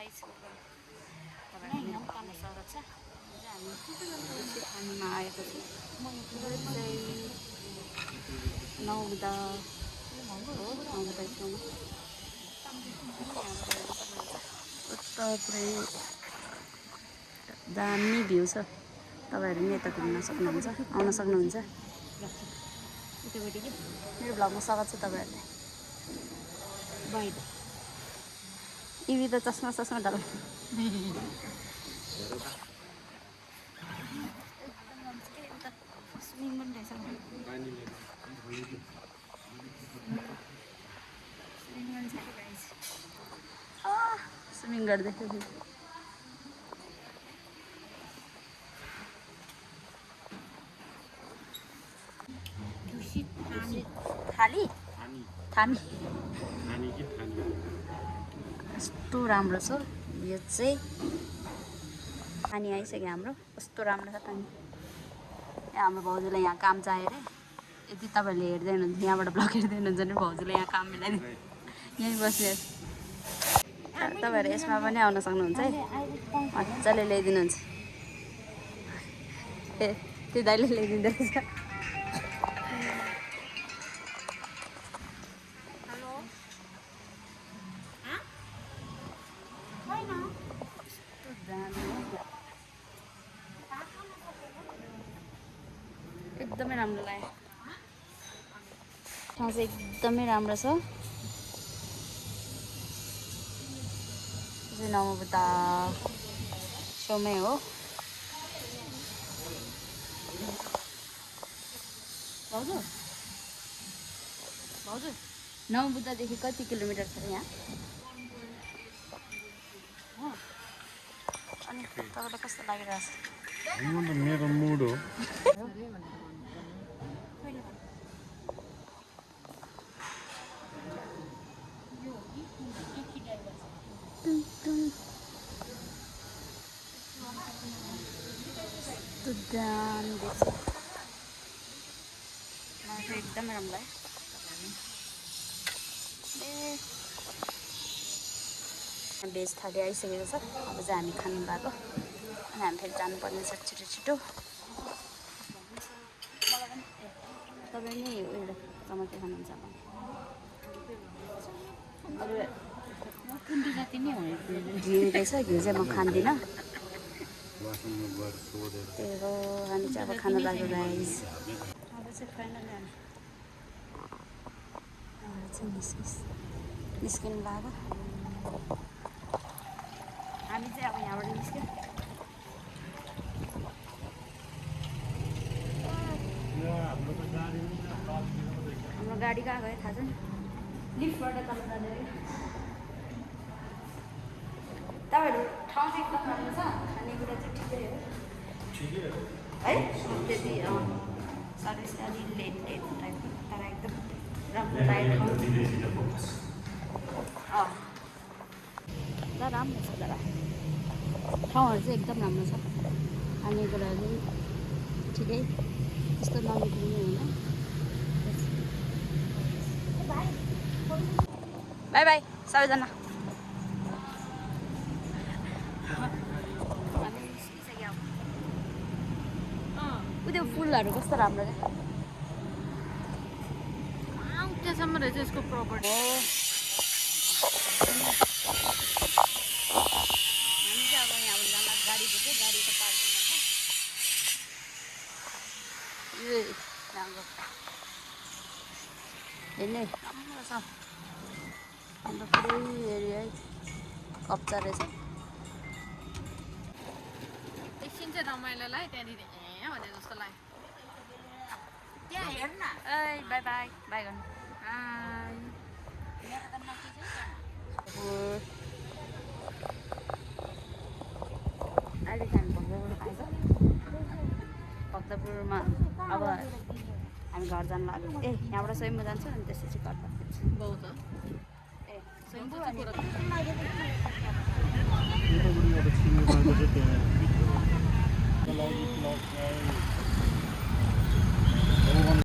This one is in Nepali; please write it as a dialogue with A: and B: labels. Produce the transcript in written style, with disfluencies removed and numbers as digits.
A: गाइस तपाईँहरू मेरो स्वागत छ। हामी खानीमा आएको छौँ। चाहिँ 9 बजा हो, 9 बजा ठाउँमा उता पुरै दामी भ्यू छ। तपाईँहरू नि यता घुम्न सक्नुहुन्छ, आउन सक्नुहुन्छ। मेरो भ्लगमा स्वागत छ तपाईँहरूलाई। इवी त चस्मा ढल स्विमिङ गर्दैछु। थाली कस्तो राम्रो छ यो चाहिँ। पानी आइसक्यो हाम्रो, कस्तो राम्रो छ पानी। हाम्रो भाउजूलाई यहाँ काम चाहियो अरे। यदि तपाईँहरूले हेर्दै हुनुहुन्छ, यहाँबाट ब्लग हेर्दै हुनुहुन्छ भने भाउजूले यहाँ काम मिलाइदिनु, यहीँ बस्ने। तपाईँहरू यसमा पनि आउन सक्नुहुन्छ है, मजाले ल्याइदिनुहुन्छ। ए त्यो दाइले ल्याइदिँदो रहेछ। एकदमै राम्रो लाग्यो, ठाउँ चाहिँ एकदमै राम्रो छ। नमोबुद्धा छेउमै हो। भाउजू नमोबुद्धादेखि कति किलोमिटर छ यहाँ? अनि तपाईँलाई कस्तो लागिरहेछ?
B: मेरो मुड हो।
A: एकदमै राम्रो लाग्यो। भेज थाली आइसकेको छ। अब चाहिँ हामी खानु भएको, अनि हामी फेरि जानुपर्ने छ छिटो। तपाईँ नै उयो टमाटर खानुहुन्छ होला? घिउ रहेछ, घिउ चाहिँ म खाँदिनँ। त्यही हो, हामी चाहिँ अब खानु लाग्यो गाइस। अब चाहिँ फाइनली निस्किनु भएको। हामी चाहिँ अब यहाँबाट निस्क्यौँ। हाम्रो गाडी कहाँ गयो थाहा छैन। लिफ्टबाट तल जाँदै तपाईँहरू ठाउँ चाहिँ एकदम राम्रो छ। खानेकुरा चाहिँ ठिकै हो है, त्यति सर्भिस अलि लेट टाइपको, तर एकदम राम्रो लाग्यो ठाउँ। राम्रो छ, तर ठाउँहरू चाहिँ एकदम राम्रो छ। खानेकुराहरू ठिकै, त्यस्तो नमिठो पनि होइन। बाई बाई सबैजना। त्यो फुलहरू कस्तो राम्रो क्या, त्यहाँसम्म रहेछ यसको प्रपर्टी हो। हामी चाहिँ अब यहाँबाट जाँदा गाडी पुग्यो, गाडी त पार्किङमा छ। ए राम्रो हेर्ने राम्रो छ। अन्त पुरै एरिया कब्जा रहेछ। एकछिन चाहिँ रमाइलोलाई त्यहाँनिर भने जस्तो लाग्यो। त्यहाँ हेर्न। बाई बाई बाई गर्नु। अहिले चाहिँ हामी भक्तपुर आइज। भक्तपुरमा अब हामी घर जानु लाग्यो। यहाँबाट स्वयम्भू जान्छौँ अनि त्यसपछि घर फर्किन्छौँ। बहुत ए स्वयम्भू अनि